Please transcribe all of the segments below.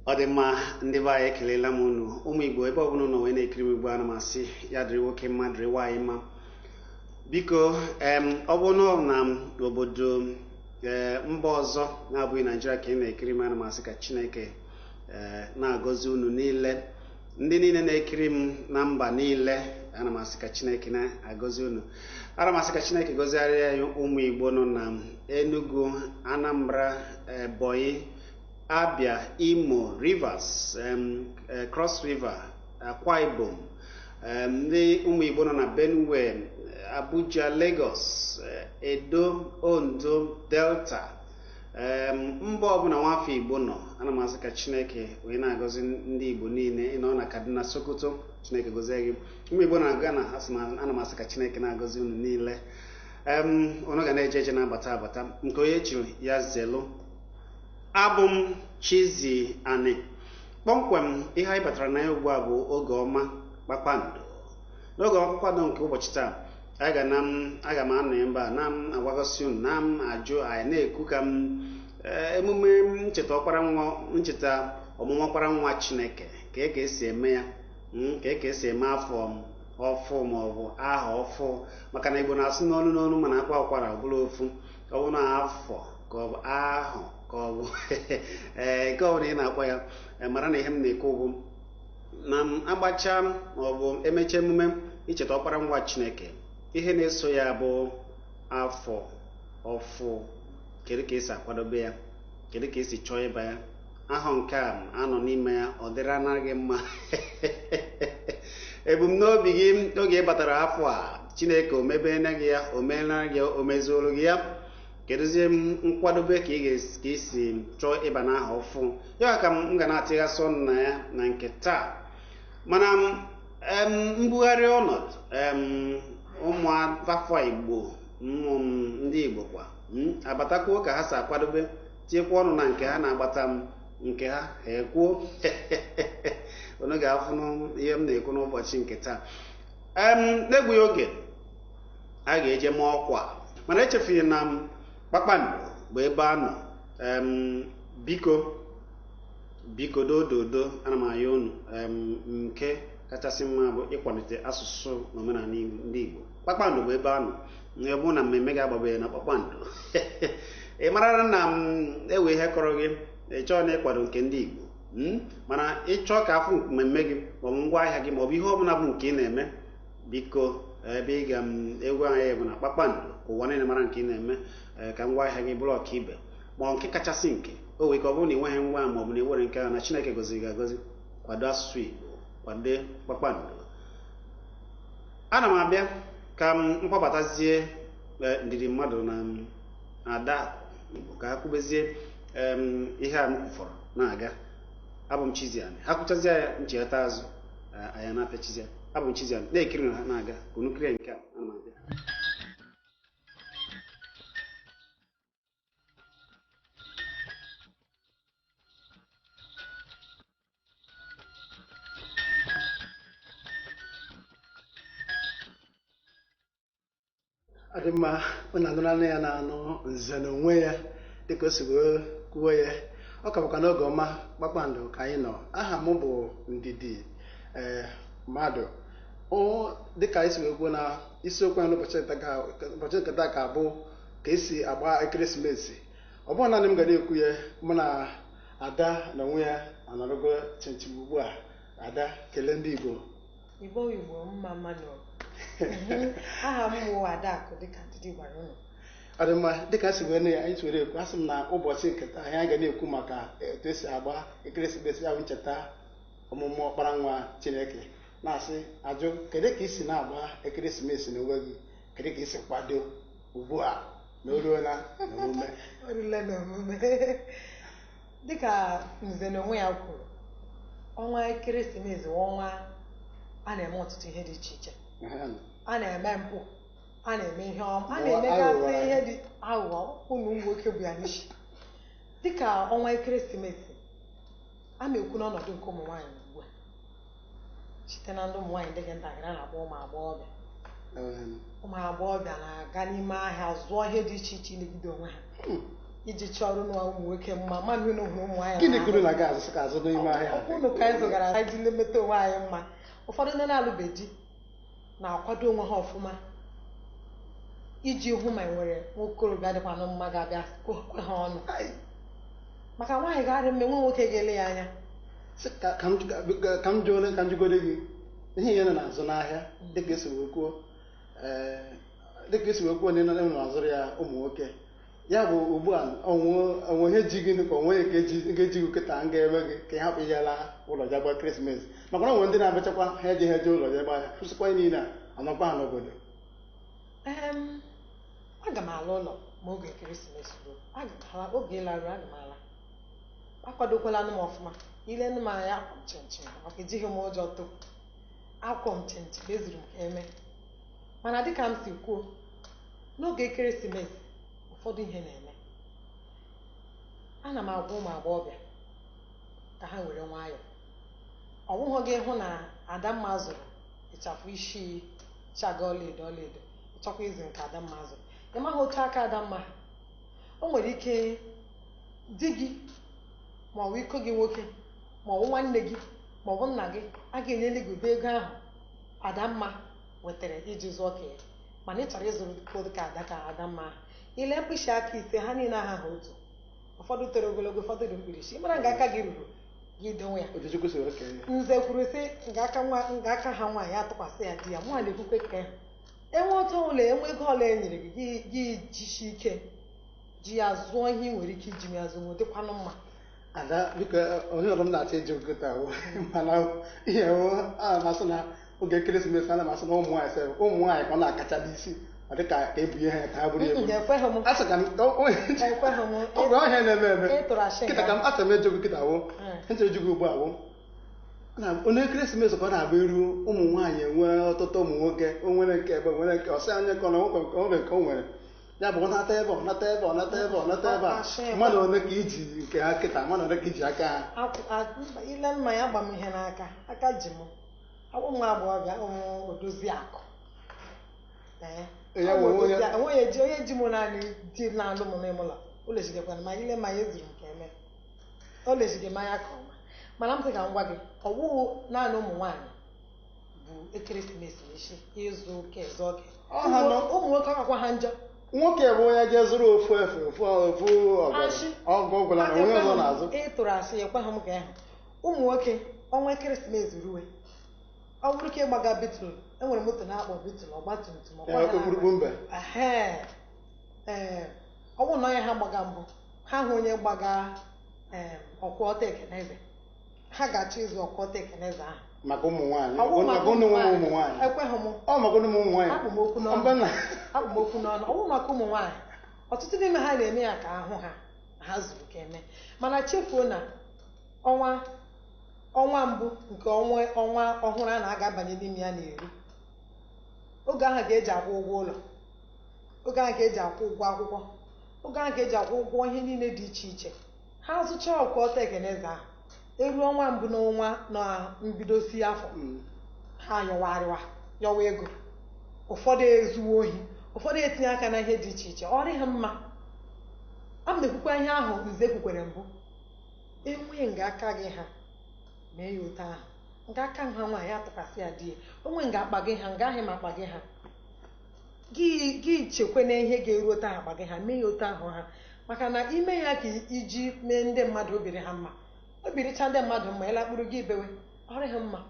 Ọ dị mma, ndị be anyị, ekelela m unu, ụmụ Igbo, ebe ọbụla unu wee na-ekiri m ugbu a. Ana m asị ya dịrị nwoke mma, dịrị nwaanyị mma. Biko, ọ bụrụ na obodo ee mba ọzọ na-abụghị Naijiria ka ị na-ekiri m, ana m asị ka Chineke ee na-agọzi unu niile. Ndị niile na-ekiri m na mba niile, ana m asị ka Chineke na-agọzi unu. Ana m asị ka Chineke gọzigharịa ya ụmụ Igbo nọ na Enugu, Anambra, Ebonyi, Abia, Imo, Rivers, Cross River, Akwa Ibom, ndị ụmụ Igbo nọ na Benue, Abuja, Lagos, Edo, Ondo, Delta, mba ọbụla nwafọ Igbo nọ, ana m asị ka Chineke wee na-agọzi ndị Igbo niile. Ịnọ na Kaduna, Sokoto, Chineke gọzie gị. Ụmụ Igbo na Ghana, asị m, ana m asị ka Chineke na-agọzi unu niile. Unu ga na-eje eje, na-abata abata, nke onye chiri ya zelu. Abụ m Chizzy Ani. Kpọmkwem ihe anyị batara na ya ugbu a bụ Oge Ọma Kpakpando. N'oge ọma kpakpando nke ụbọchị taa, aga na m aga m anọ ebe a na m agwagosi unu, na m ajụ anyị na-ekwu ka m emume ncheta ọkpara nwa, ncheta ọmụmụ ọkpara nwa Chineke, ka esi eme ya, ka esi eme afọ ọfụ maọbụ aha ọfụ, maka na Igbo na-asụ n'olu n'olu, mana akwa ụkwara ọ bụla ofu. Ọ bụ na afọ ka ọ bụ ahụ ka ọ bụ ee nke ọ bụla ị na-akpọ ya, mara na ihe m na-ekwu bụ na m agbacha maọbụ emecha emume icheta ọkpara nwa Chineke, ihe na-eso ya bụ afọ ọfụ. Kedu ka esi akwadobe ya? Kedu ka esi chọọ ịba ya? Ahọ nke a anọ n'ime ya, ọ dịrị anaghị mma. Ebumnobi gị oge ị batara afọ a, Chineke o mebeela gị ya, o meela gị, o mezuoro gị ya? Kedụzie nkwadobe ka ị ka isi chọọ ịba n'aha ọfụ ya? Ka m ga na-atịghasị ọnụ na ya na nke taa. Mana mbugharị ọnọdụ ụmụ afọ Igbo, ndị Igbo kwa abatakwuo ka ha si akwadobe, tinyekwa ọnụ na nke ha na-agbata m nke ha, ha ekwuo. Unu ga-afụ ihe m na-ekwu n'ụbọchị nke taa. N'egbughị oge, a ga-eje mee ọkwa, mana echefughị na m kpakpando bụ ebe a nọ. Biko, biko, dododo, ana m ayọ unu, nke kachasị mma bụ ịkwalite asụsụ na omenala ndị Igbo. Kpakpando bụ ebe a nọ. Ọ bụrụ na mmemme ga-agbabe na kpakpando, ị marara na m ewe ihe kọrọ gị, ị chọọ na ịkwado nke ndị Igbo, mana ịchọọ ka afụ mmemme gị maọbụ ngwa ahịa gị maọbụ ihe ọbụla bụ nke ị na-eme, biko, ebe ị ga egwu anyị bụ na kpakpando, ka ụwa niile mara nke ị na-eme, ka ngwa ahịa gị bụrụ ọkaibe ma ọ nke kachasị nke o nwere ike. Ọ bụrụ na ị nweghị ngwa maọbụ na ị nwere nke ahụ na Chineke gọziri gị agọzi, kwado asụsụ Igbo, kwado kpakpando. Ana m abịa ka m mkpọbatazie ndidi mmadụ na ada Igbo ka ha kwubezie ihe a m kwufọrọ na-aga. Abụ m Chizzy Ani. Ha kwuchazie ya, ncheta azụ anyị na-apịachizie. Abụ m Chizzy Ani, na-ekiri ha na-aga ka unu kirie nke a. Ana m abịa. Ọ dị mma. Unu anụla ya na-anụ nze na onwe ya dịka o si wee kwuo ya. Ọ ka bụkwa n'Oge Ọma Kpakpando ka anyị nọ. Aha m bụ Ndidi ee mmadụ. O dịka anyị si wee kwuo na isiokwu anyị n'ụbọchị ụbọchị nke taa ka bụ ka esi agba ekeresimesi. Ọ bụrụ naanị m ga na-ekwu ya, mụ na Ada na onwe ya anọrọgo chinchin ugbu a. Ada, kelee ndị Igbo. Igbo, Igbo, mma mmanụ. Aha m bụ Adakụ, dịka Ndidi gwara unu. Ọ dị mma. Dịka si wee anyị si were ekwu, asị m na ụbọchị nke taa anyị ga na-ekwu maka etu esi agba ekeresimesi, ya bụ ncheta ọmụmụ ọkpara nwa Chineke. Na-asị ajụ, kedu ka isi na-agba ekeresimesi n'onwe gị? Kedu ka isi kwado ugbu a na o ruola n'omume? O rula n'omume. Dịka nze na onwe ya kwuru, ọnwa ekeresimesi bụ ọnwa a na-eme ọtụtụ ihe dị iche iche. A na-eme mpụ, a na-eme ihe ọma, a na-emegasị ihe dị aghụghọ. Ụmụ nwoke bụ ya n'isi. Dịka ọnwa ekeresimesi a na-ekwu n'ọnọdụ nke ụmụ nwaanyị ugbu a, site na ndị ụmụ nwaanyị dị ntakịrị a na-akpọ ụmụ agbọghọbịa, ụmụ agbọghọbịa na-aga n'ime ahịa zụọ ihe dị iche iche imegide onwe ha. Iji chọrọ ụnụ ụmụ nwoke mma, ma unu hụrụ ụmụ nwaanyị Gịnị n'ahụ. kwuru na ga-azụ ka azụ n'ime ahịa? Ụnụ ka anyị zụgara anyị ji meta onwe anyị mma. Ụfọdụ ndị na-alụbeghị di na-akwado onwe ha ọfụma iji hụ ma enwere nwokorobịa dịkwanụ mma ga-abịa kwe ha ọnụ, maka nwaanyị ga-arị mma, enwe nwoke ga-ele ya anya. Sị ka m jụọ, ka m jụgoro gị ihe ihe nọ na-azụ n'ahịa, dịka esi wee kwuo, ee, dịka esi wee kwuo na ị na-azụrụ ya ụmụ nwoke, ya bụ ugbu a onwe ihe ji gị ka onwe nke ji nke ji gị kịta m ga-eme gị ka ị hapụ ijela ụlọ ja gba ekeresimesi, maka na onwe ndị na-abịachakwa ha eji ha eje ụlọ ja gba ya, kwụsịkwa ihe niile a anọkwa ha n'obodo. Aga m ala ụlọ ma oge ekeresimesi ruo. Aga m ala oge ịlaruo, aga m ala. Akwadokwala m ọfụma. Ile nụ m anya, akwọ m chinchin, maka ejighị m ụjọ too. Akwọ m chinchin, ezuru m ka eme. Mana dịka m si kwuo, n'oge ekeresimesi ụfọdụ ihe na-eme. Ana m agwa ụmụ agbọghọbịa ka ha were nwayọọ. Ọ bụghị gị hụ na Adamma zụrụ ịchafụ isi chaga ọlaedo ọlaedo, ịchọkwa ịzụ nke Adamma zụrụ. Ị maghị otu aka Adamma ha. O nwere ike di gị ma ọ bụ iko gị nwoke ma ọ bụ nwanne gị ma ọ bụ nna gị a ga-enyeli gị ụdị ego ahụ Adamma wetara iji zụọ ka ya, mana ị chọrọ ịzụrụ ka ada ka Adamma ahụ. Ile mkpịsị aka ise ha niile aha ha otu, ụfọdụ toro ogologo, ụfọdụ dị mkpirisi. Ị mara nga aka gị ruru gị donwe ya. Otu Chukwu si wee kee ya. Nze kwuru sị nga aka nwa nga aka ha nwaanyị atụkwasị ya di ya. Nwa na-ekwukwe ka ya enwe otu ụlọ enwe ego ọla e nyere gị, gị jishi ike ji ya zụọ ihe ị nwere ike iji ya zụọ, dịkwanụ mma. Ada, biko, onye ọrụ m na-achọ ịjụ kịta wụ, mana ihe wụ a na-asị na oge ekeresimesi a na-amasị na ụmụ nwaanyị sef, ụmụ nwaanyị ka ọ na-akacha n'isi, ọ dị ka ebunye ha ka ha bụrụ ebu. Ekweghị m. A sị ka m Ekweghị m. Ọ bụ ọhịa na-eme eme. Ịtụrụ asị. Kịta ka m achọrọ m ịjụ gị kịta wụ, nchọrọ ịjụ gị ugbu a wụ na onye ekeresimesi ka ọ na-abụ eru ụmụ nwaanyị enwe ọtụtụ ụmụ nwoke, o nwere nke ebe, o nwere nke ọsị anya ka ọ na nwoke nke o nwere nke o nwere, ya bụ ọ nata ebe, ọ nata ebe, ọ nata ebe, ọ nata ebe a, mmadụ ole ka iji nke ha kịta, mmadụ ole ka iji aka ha? Ile mma ya gba m ihe n'aka aka ji m ụmụ agbọghọbịa, ụmụ odozi akụ. Ya bụ onye ji onye ji m naanị di na-alụ m n'ime ụlọ o lechigekwana ma ile ma ya ezuru m ka eme o lechige m anya ka ọma. Mana m sị ka m gwa gị, ọ wụghị naanị ụmụ nwaanyị bụ ekeresimesi n'isi ịzụ oke zụ oke. Ụmụ nwoke akakwa ha njọ. Nwoke bụ onye je zụrụ ofu efe ofu ofu ọgụ ọgwụla na onye ọzọ na-azụ. Ịtụrụ asị, ekweghị m ka ịhụ ụmụ nwoke ọnwa ekeresimesi ruwe, ọ bụrụ ka ịgbaga bitụl, enwere moto na-akpọ bitụl ọgbatumtum. Okpurukpu mbe. Ee, ọ bụrụ na onye ha gbaga mbụ ha hụ onye gbaga ọkwọta ekeneze, ha ga-achọ ịzụ ọkwọta ekeneze ahụ. Maka ụmụ nwaanyị, maka ụmụ nwaanyị. Ekweghị m. Ọ maka ụmụ nwaanyị. Akpụ m okwu n'ọnụ, akpụ m okwu n'ọnụ. Ọ bụrụ maka ụmụ nwaanyị, ọtụtụ n'ime ha na-eme ya ka ahụ ha ha zuru ka eme, mana chefuo na ọnwa ọnwa mbụ nke ọnwa ọnwa ọhụrụ a na-aga abanye n'ime ya na-eru oge ahụ ga-eji akwụ ụgwọ ụlọ, oge ahụ ga-eji akwụ ụgwọ akwụkwọ, oge ahụ ga-eji akwụ ụgwọ ihe niile dị iche iche. Ha zụcha ọkwa ọta ekeneze ahụ eruo ọnwa mbụ n'ọnwa na mbidosi afọ, ha yọwarịwa yọwa ego, ụfọdụ ezuwo ohi, ụfọdụ etinye aka na ihe dị iche iche. Ọ dịghị mma. A m na-ekwukwa ihe ahụ nze kwukwere mbụ, enwe nga aka gị ha mee ya otu ahụ, nga aka ha nwaanyị atụkwasị ya di ya, onwe nga akpa gị ha, nga ahụ ma akpa gị ha, gị chekwe na ihe ga-eru otu ahụ akpa gị ha, mee ya otu ahụ ha, maka na ime ya ka iji mee ndị mmadụ obiri ha mma, obiricha ndị mmadụ mma, ịlakpụrụ gị bewe ọrịghị mma.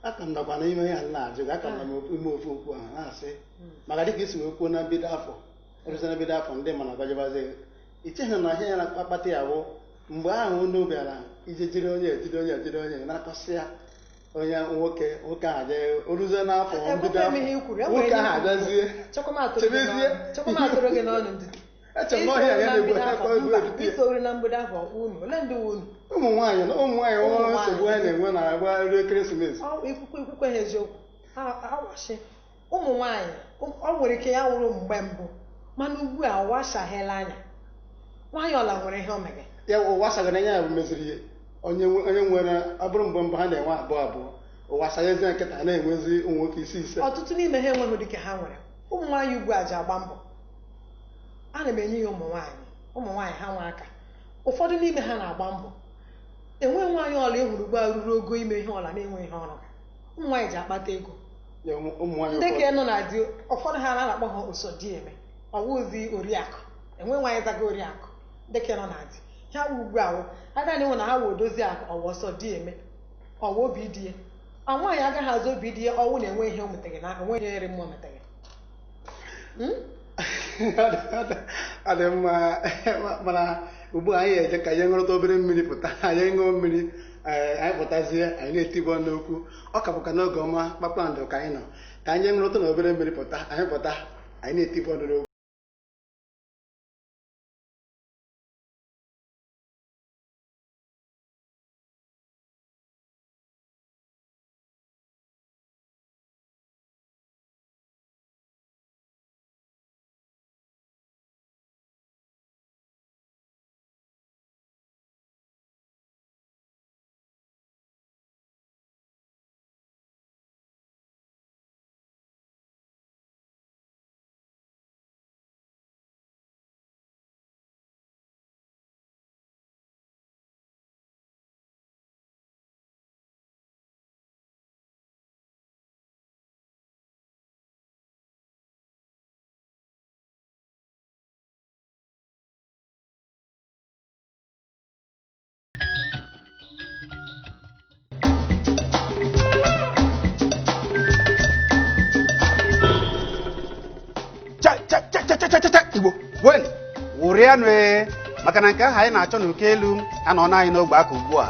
Aka m nakwa n'ime ya na-ajụ gị, aka m na ime ofu okwu ahụ na-asị maka dịka isi wee kwuo na mbido afọ erụzi na mbido afọ ndị mana bajebazie, icheghị na ihe ya na-akpata ya bụ mgbe ahụ unu bịara ije jiri onye ejide onye ejide onye na-akọsị ya onye nwoke, nwoke ahụ jee oruzie n'afọ mbido afọ nwoke ahụ abịazie chebezie. Atụrụ gị n'ọnụ ndidi. Eche m n'ọhịa ya na-egbu ekwe. Isoro na mgbede afọ unu ole ndị unu ụmụ nwaanyị na ụmụ nwaanyị nwere nsogbu ha na-enwe na agba ruo ekeresimesi. Ikwukwe ikwukwe ha eziokwu awashi ụmụ nwaanyị, ọ nwere ike ya wụrụ mgbe mbụ, mana ugbu a washaghịla anya nwaanyị ọla nwere ihe o mere ya. Ụwa sagara ya bụ meziri onye onye nwere ọ bụrụ mgbe mbụ ha na-enwe abụọ abụọ, ụwa saghazie nkịta na-enwezi ụmụ nwoke isi ise. Ọtụtụ n'ime ha enweghị dịka ha nwere ụmụ nwaanyị ugbu a ji agba mbọ. Ana m enye ya ụmụ nwaanyị Ụmụ nwaanyị ha nwe aka, ụfọdụ n'ime ha na-agba mbọ. Enwe nwaanyị ọla ị hụrụ ugbu a ruru ogo ime ihe ọla na-enwe ihe ọrụ. Ụmụ nwaanyị ji akpata ego. Ya, ụmụ nwaanyị ndị ụfọdụ. Ka nọ na di, ụfọdụ ha na-akpọ ha osodieme, ọwụzi oriakụ. Enwe nwaanyị zaga oriakụ. Ndị ka nọ na di ha ugbu a wụ aga na ịhụ na ha wụ odozi akụ, ọwụ ọsọ di eme, ọwụ obi di ya. A nwaanyị agaghị azụ obi di ya, ọwụ na-enwe ihe o meteghị na enwe ihe ere mmụọ meteghị. Ọ dị mma, mana ugbu a anyị eje ka anyị ṅụrụta obere mmiri pụta. Anyị ṅụọ mmiri, ee, anyị pụtazie, anyị na-etigbo n'okwu. Ọ ka bụkwa n'oge ọma kpakpando ka anyị nọ. Ka anyị ṅụrụta na obere mmiri pụta, anyị pụta, anyị na-etigbo ọnụ n'okwu. Cha cha cha cha cha cha cha, Igbo wen wụrịanụ ee, maka na nke ahụ anyị na-achọ n'uko elu anọ na anyị n'ogbe aka ugbu a.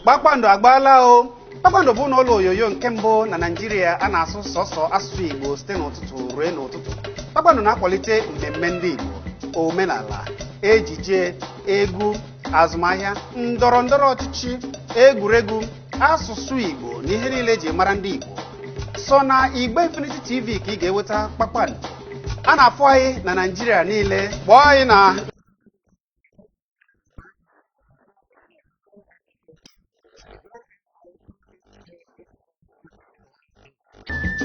Kpakpando agbaala o. Kpakpando bụ ụlọ onyonyo nke mbụ na Naịjirịa a na-asụ sọsọ asụsụ Igbo site n'ụtụtụ ruo n'ụtụtụ. Kpakpando na-akwalite mmemme ndị Igbo, omenala, ejije, egwu, azụmahịa, ndọrọ ndọrọ ọchịchị, egwuregwu, asụsụ Igbo na ihe niile eji mara ndị Igbo. Sọ na Igbe Infinity TV ka ị ga-enweta Kpakpando. A na-afụ anyị na Naịjirịa niile. Kpọọ anyị na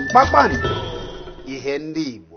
Kpakpando, ihe ndị Igbo.